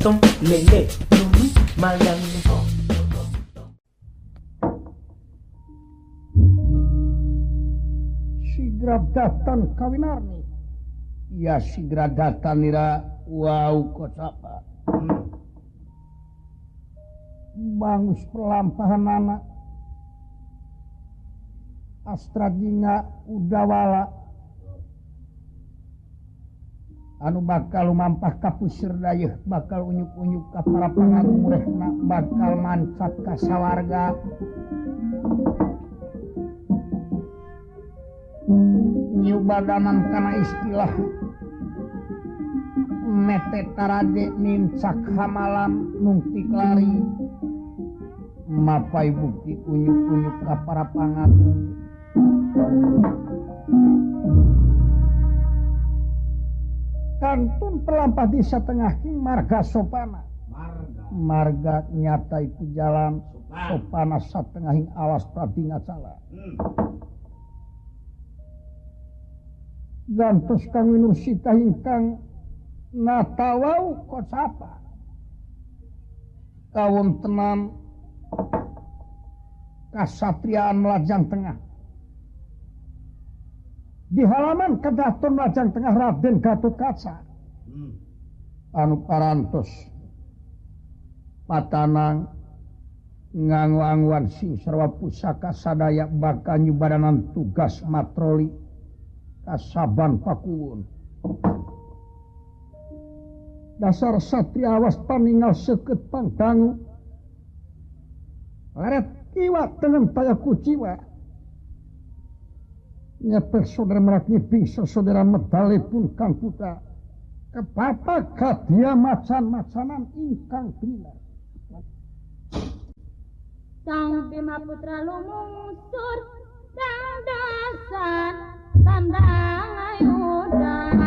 Tom, lele, lulu, malang. Sigra datan kawinarni. Ya sigra datan nira wau kosapa. Bangus pelampahan anak. Astrajinga udawala. Anu bakal lumampah ka pusir dayeuh, bakal unyuk-unyuk ka para pangarumurehna, bakal mancat ka sawarga. Nyubadanan kana istilah mete tarade nincak hamalam nungtik lari mapai bukti unyuk-unyuk ka para pangagung. Kantun pelampah di satengah king marga sopana. Marga nyata itu jalan sopana satengahing alas pradinga cala. Gantos kang winursita ingkang natawau kosapa. Kawontenan kasatriaan Melajang Tengah. Di halaman kedaton Melajang Tengah Raden Gatotkaca. Anu parantos patanang nganggo-anggoan sing sarwa pusaka sadaya bakal nyubadanan tugas matroli kasaban pakuwun. Dasar satria awas paningal seukeut pangdangu. Leret kiwa tengen taya kuciwa. Nyeper saudara merak nyiping saudara medale pun kang putra. Kepapa kadia macan-macanan ingkang binar. Sang Bima Putra lumungsur dandasan tandang ayuda.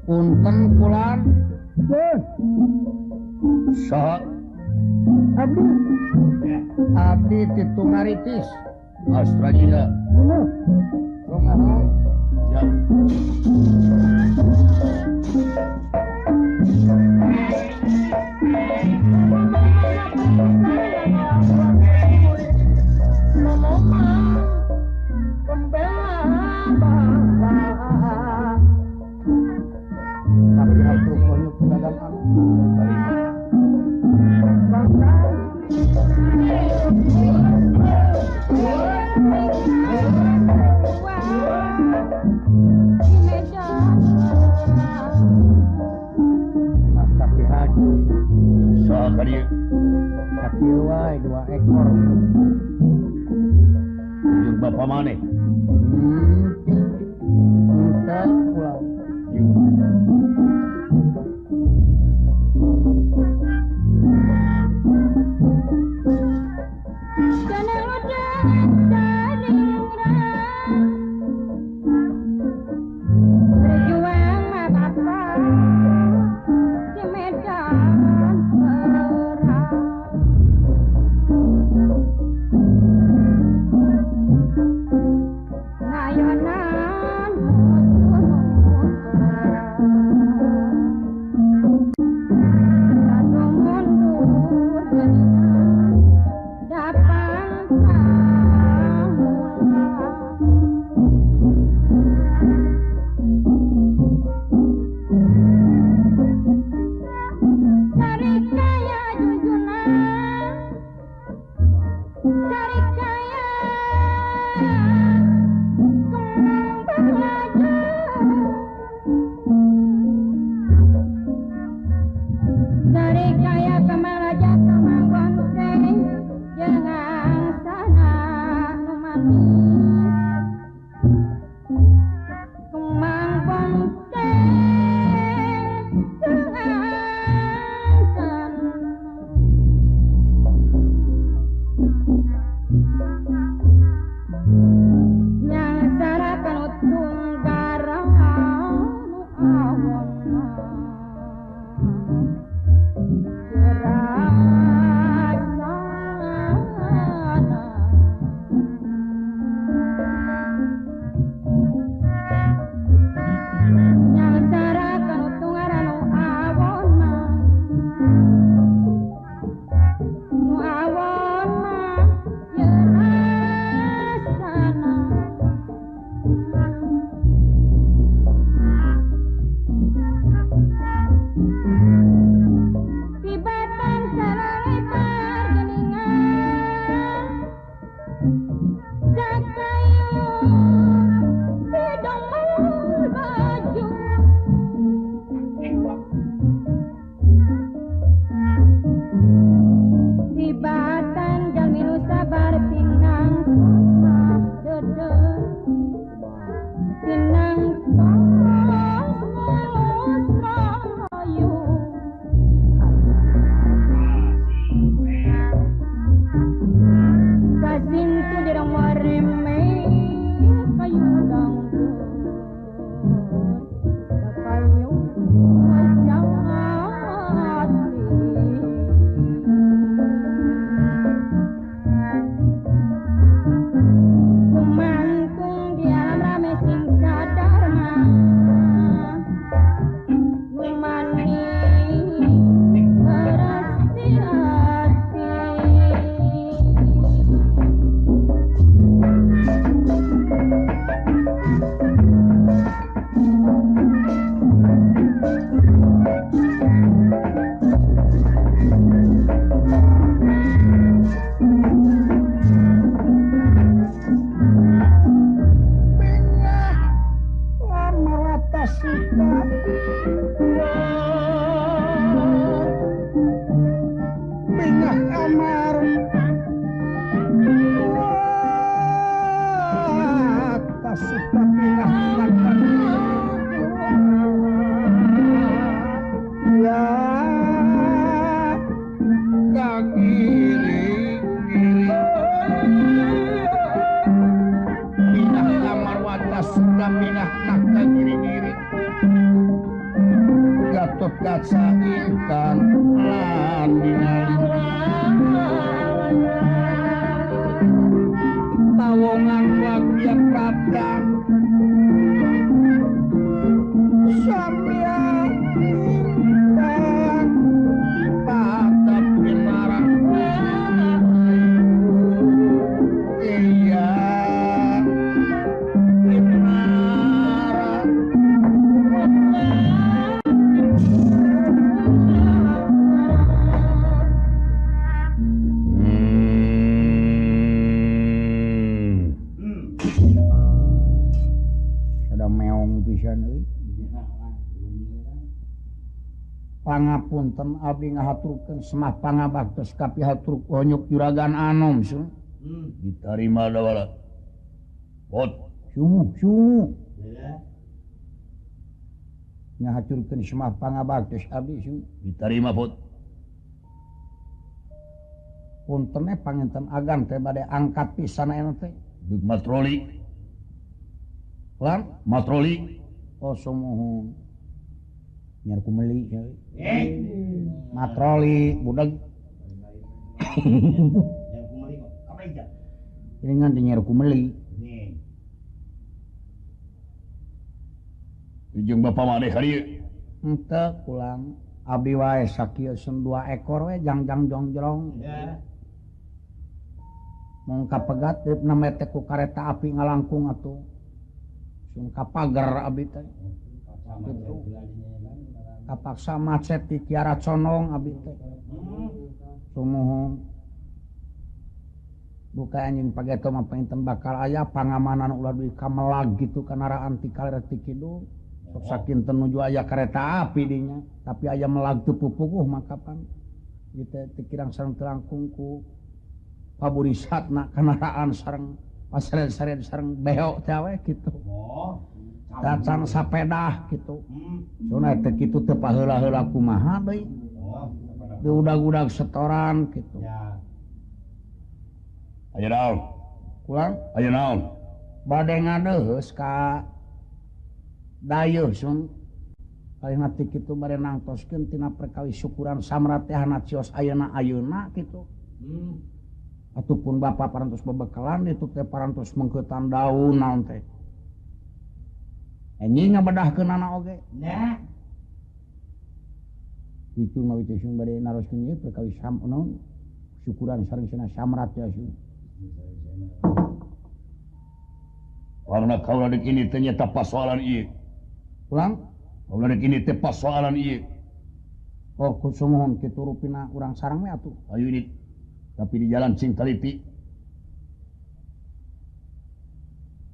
Punten kulan. Saha? Abdi. Abdi Titungaritis. Astrajina. Rumaha. Ya. Jeung bapa maneh. Henteu ulah. Pangapunten abdi ngahaturkeun semah pangabaktos kapihatur ku honyok juragan anom sun. Ditarima dawala. Bot sungguh sungguh. Ngahaturkeun semah pangabaktos abdi sun. Ditarima bot. Punten panginten agan teh bade angkat pisan ayeuna teh. Deuk matroli. Lan matroli. Oh sumuhun. Nyar ku meuli matroli budeg. Ringan di nyar ku meuli. Jeung bapa maneh ka dieu? Henteu pulang. Abdi wae sakieu seun 2 ekor we jangjang jongjrong. Mung kapegat deupna mete ku kareta api ngalangkung atuh. Sun kapager abdi teh. Gitu. Kapaksa macet di Kiara Conong abdi teh. Sumuhun. Buka anjing pageto mah panginten bakal aya pangamanan ulah duwi kamelag gitu kanaraan ti kaler ti kidul. Sok sakinten nuju aya kereta api dinya, tapi aya melag teu pupuguh makapan. Ieu teh teu kirang sareng teu langkung ku paburisatna kanaraan sareng paseren-seren sareng behok teh we kitu. Dacan sapedah kitu. Sona teh kitu teu paheula-heula kumaha deui. Diudag-udag setoran kitu. Aya naon? Kurang? Aya naon? Bade ngadeuheus ka dayeuh sun. Ayeuna teh kitu bade nangtoskeun tina perkawis syukuran samrat teh cios ayeuna-ayeuna kitu. Ataupun bapa parantos bebekalan ditu teh parantos mengkeutan daun naon teh. Anjing ngabedahkeunana oge. Nah. Kitu mah teh sun bade naroskeun ieu perkawis naon syukuran sareng cenah samrat teh sun. Karena kaula deuk ini teh nyata pasoalan ieu. Ulang? Kaula deuk ini teh pasoalan ieu. Oh, kusumuhun kitu rupina urang sareng we atuh. Ayo ini. Tapi di jalan sing taliti.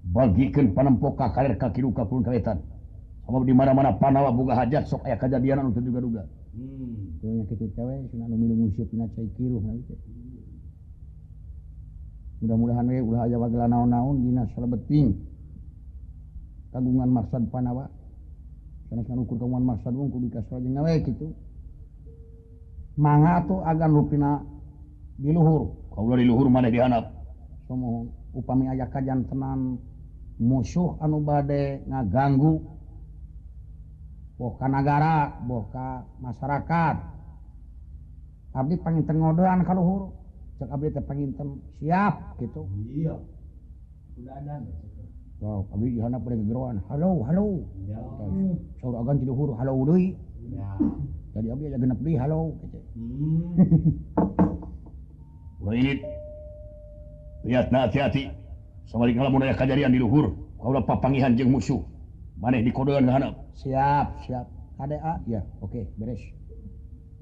Bagikeun panempo ka kaler ka kidu ka pun kawetan. Sabab di mana-mana panawa boga hajat sok aya kajadian anu teu duga-duga. Teu nya kitu teh we cenah anu milu nguseup dina cai kiruh na teh. Mudah-mudahan we ulah aya wagela naon-naon dina salebeting kagungan maksad panawa. Sanes ukur kagungan maksad wong kudu dikasih we kitu. Mangga atuh agan rupina di luhur. Kaula di luhur maneh di handap. Sumuhun upami aya kajantenan musuh anu bade ngaganggu boh ka nagara boh ka masyarakat. Abdi panginten ngodean ka luhur. Cek abdi teh panginten siap gitu. Iya. Udadan. Wow, abdi di handap bade gegeroan. Halo, halo. Ya. Saur agan ti luhur halo deui. Ya. Tadi abdi aya genep deui halo kitu. Ulah ini. Lihatna hati-hati. Sabalik lamun aya kajadian di luhur, kaula papangihan jeung musuh. Maneh dikodean ka handap. Siap, siap. KDA ya, oke, beres.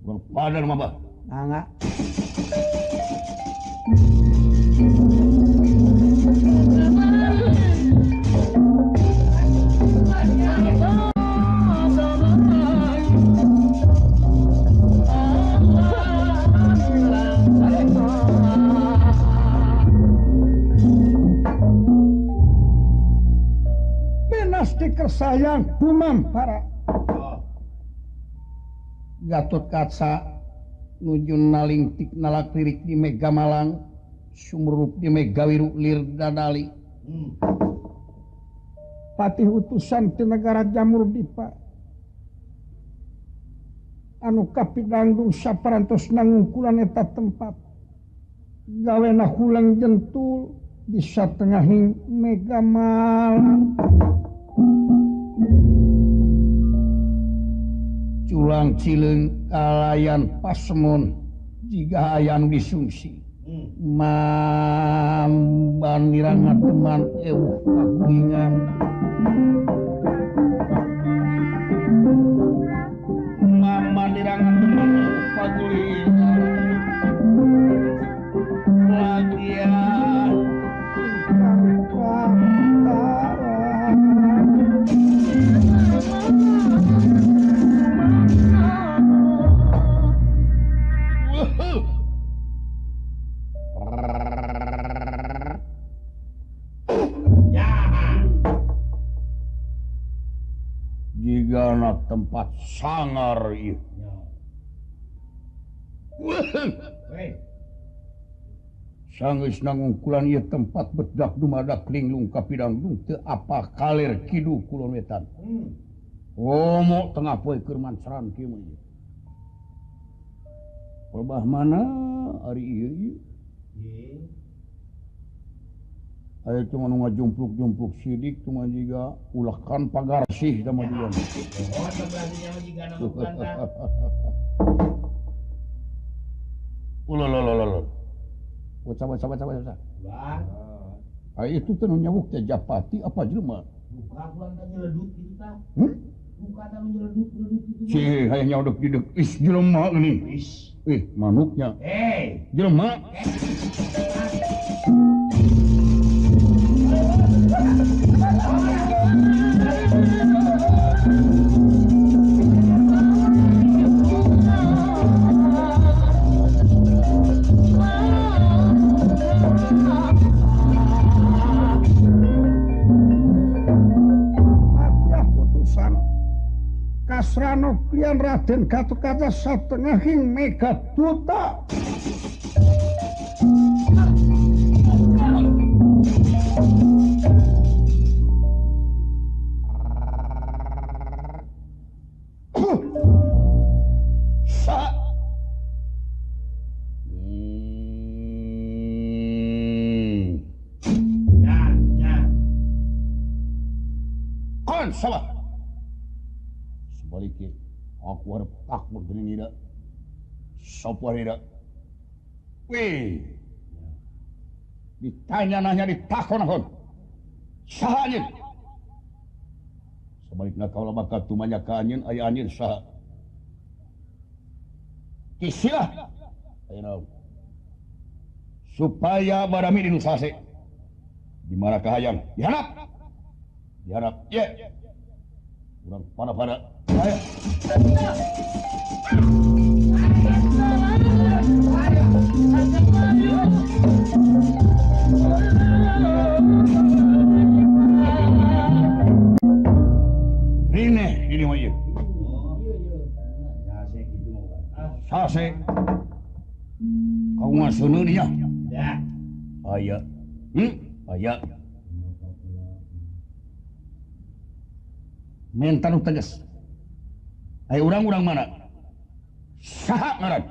Urang padan mah, Bah. Mangga. Sayang bumampara Gatot Kaca nuju nalingtik nalaklirik di Mega Malang sumrup di Megawiru lir dadali. Patih utusan ti negara Jamur Dipa anu kapidangdung saparantos nangungkulan eta tempat gawena hulang jentul di satengahing Mega Malang. Culang cileung kalayan pasemon jiga aya anu disungsi. Mambanira ngateman eueuh pagulingan. Mambanira ngateman eueuh pagulingan. Lagian Jigana tempat sangar ieu. Sanggeus nangungkulan ieu tempat bedak dumadak linglung ka pidangdung teu apa kalir kidul kulon wetan. Omo tengah poe keur mancaran kieu mah ieu. Lebah mana ari ieu ieu? Aya cuma nu ngajumpluk-jumpluk sidik cuma jiga ulakan pagarsih tah mah juga. Ulah. Coba coba. Wah. Itu teh nu nyawuk teh Japati apa jelema? Buka bulan teh nyeledut kitu tah. Buka teh nyeledut kitu. Cih, hayang nyaudek didek is jelema geuning. Ih, manuknya. Hei, jelema. Kasrano klian Raden Gatotkaca satengahing Megaduta. Kon salah. Sebaliknya, aku harap takut dening ira. Sapa ira? Wih. Ditanya nanya ditakon-takon. Saha anjeun? Sebaliknya kaula bakal tumanya ka anjeun aya anjeun saha? Kisilah. Aya naon? Supaya barami dinu sase. Di mana kahayang? Dihanap. Dihanap. Ye. Urang pada-pada. Ayo. Rine, ini mah ieu. Sase. Kau ngasuneun nya? Ya. Aya. Aya. Menta nu tegas. Ayo urang-urang mana? Saha ngaran?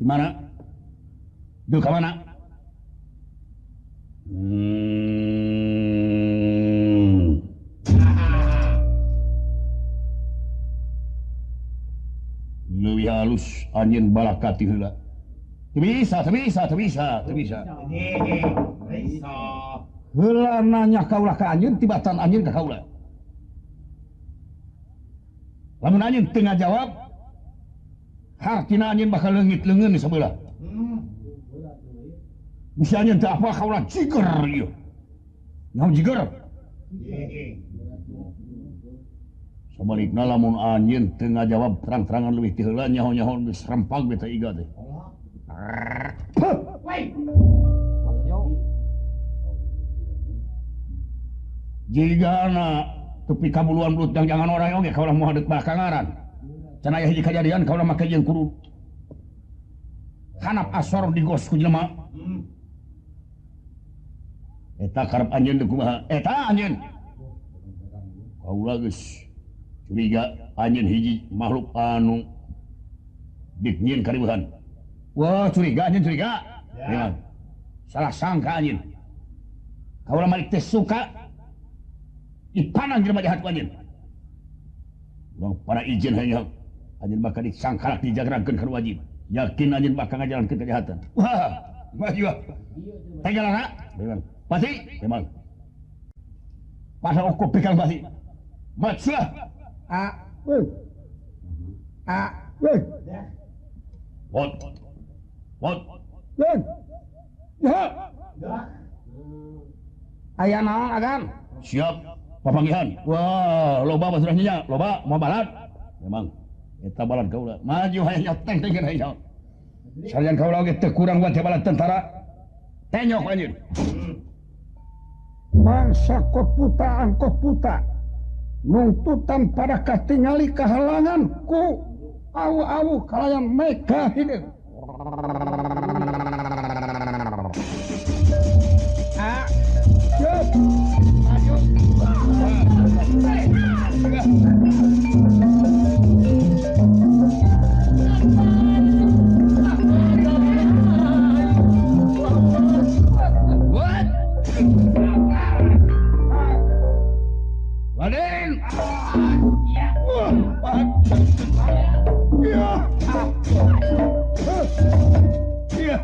Di mana? Duh ka mana? Leuwih halus anjeun balakati heula. Teu bisa, teu bisa, teu bisa, teu bisa. Bisa. Heula nanya kaula ka anjeun tibatan anjeun ka kaula. Lamun anjeun teu ngajawab, hartina anjeun bakal leungit leungeun di sabelah. Bisa anjeun teu apa kaula jiger ieu. Naon jiger? Sabalikna lamun anjeun teu ngajawab terang-terangan leuwih ti heula nyaho-nyaho geus rempag beta iga teh. Jigana tepi kabuluan belut jangan orang oge kaula moal deuk bakal ngaran. Can aya hiji kajadian kaula make jeung kudu hanap asor digos ku jelema. Eta karep anjeun deuk kumaha? Eta anjeun. Kaula geus curiga anjeun hiji makhluk anu dik nyieun kariweuhan. Wah, curiga anjeun curiga. Ya. Salah sangka anjeun. Kaula mah teh suka dipanang jelema jahat ku anjeun. Urang para izin hayang anjeun bakal disangkalak dijagrangkeun ka wajib. Yakin anjeun bakal ngajalankeun kejahatan. Wah, maju ah. Tegalana? Memang. Pasti? Memang. Pasal ukur pikal pasti. Maju ah. A. A. Wot. Wot. Ya. Aya naon agan? Siap. Papanggihan. Wah, loba basurahnya nya, loba mau balad. Memang eta balad kaula. Maju hayang nyoteng teh hayang. Sarjan kaula oge teu kurang buat balad tentara. Tenyok anjeun. Bangsa koputa angkoputa. Nungtutan pada katingali kahalangan ku awu-awu kalayan mega hideung. Ah, cup. Maju. What? Raden. Ya. Ya.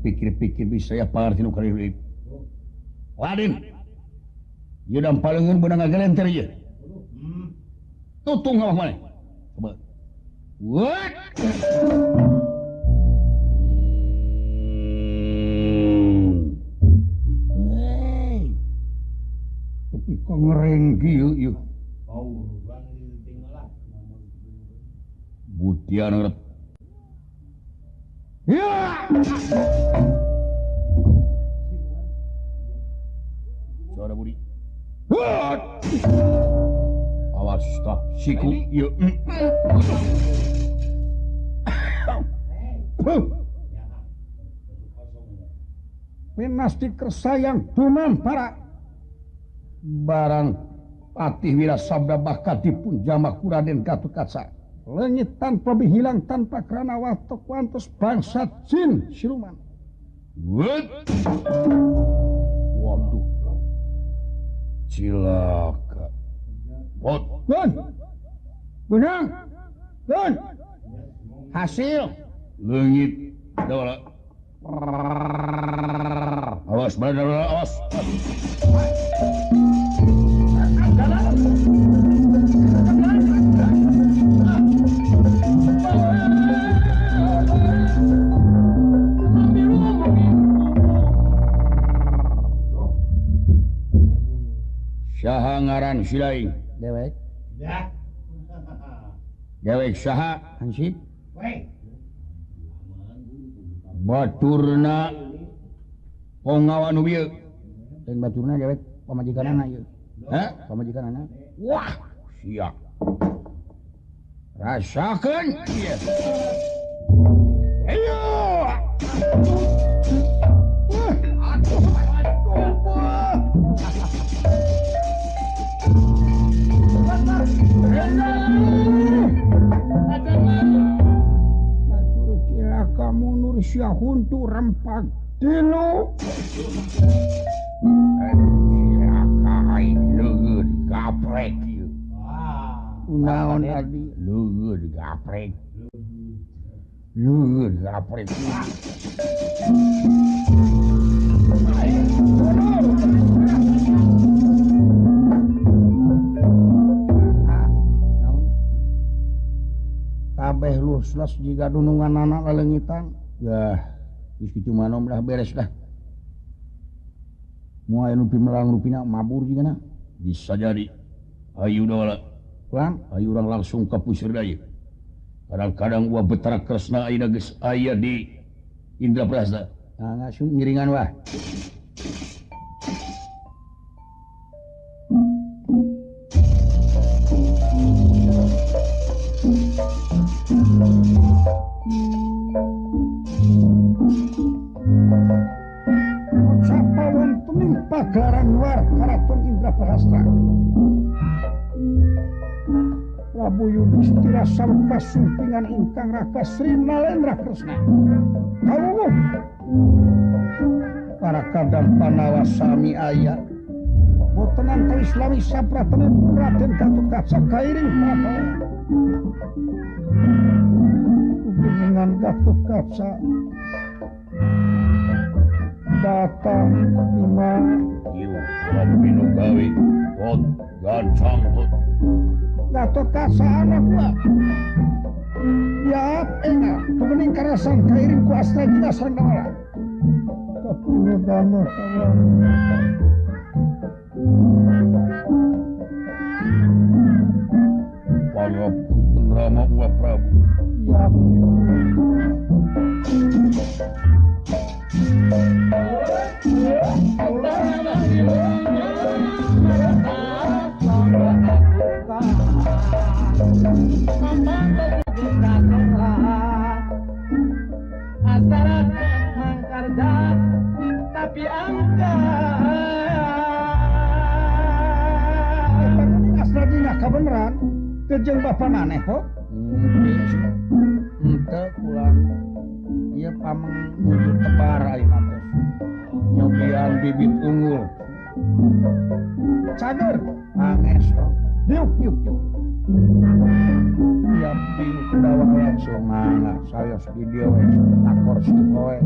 Pikir-pikir bisa ya pangarti nu kareureut. Raden. Ieu dampaleungeun beunang ngagelenter ieu. Tutung awak maneh. Coba. What? Wey. Tapi kok ngereng kieu ieu. Butian ngerep. Ya. Suara budi. Awas tah siku ieu. Pinasti kersayang duman para barang Patih Wira Sabda bakat dipun jamak ku Raden Gatotkaca. Leungit tanpa bihilang tanpa kerana waktu kuantos bangsa jin siluman. Waduh. Cilaka. Pot. Gun. Gunang. Gun. Hasil. Leungit. Dawala. Awas, benar, awas. Saha ngaran silaing? Dewek. Dewek saha? Hansip. Baturna pongawa nu bieu. Lain baturna dewek pamajikanana ieu. Hah? Pamajikanana. Wah, siap. Rasakeun ieu. Ayo. Cilaka mundur sia huntu rempag tilu. Cilaka aing leugeut gaprek ieu. Naon adi leugeut gaprek. Leugeut gaprek. Kabeh luslas jiga dunungan anak laleungitan. Yah, geus kitu manom dah beres dah. Moal anu pimelang rupina mabur jigana. Bisa jadi. Ayu dawala. Kurang, ayu urang langsung ka puseur deui. Kadang-kadang gua Betara Kresna ayeuna geus aya di Indraprasta. Nah, langsung ngiringan wah. Pagelaran luar Karaton Indraprasta. Prabu Yudhistira sarta sumpingan ingkang Raka Sri Nalendra Kresna. Kawuwuh para kadang Panawa sami aya. Boten antawis lami sapratenipun Raden Gatotkaca kairing Prabawa. Dengan Gatotkaca datang lima ieu Rabi nu gawe pot gancang tot Gatotkaca anak gua ya enak tumening karasan kairing ku astra jina sareng dawala Ini Pangapunten Rama Uwa Prabu. Ya tapi angka asradina kabeneran teu jeung bapa maneh ho henteu pulang ieu pameng nuju tebar ayeuna teh nyobian bibit unggul cager pangestu diuk diuk diuk ya diuk dawa langsung mangga sayos di dieu we nakor si poe.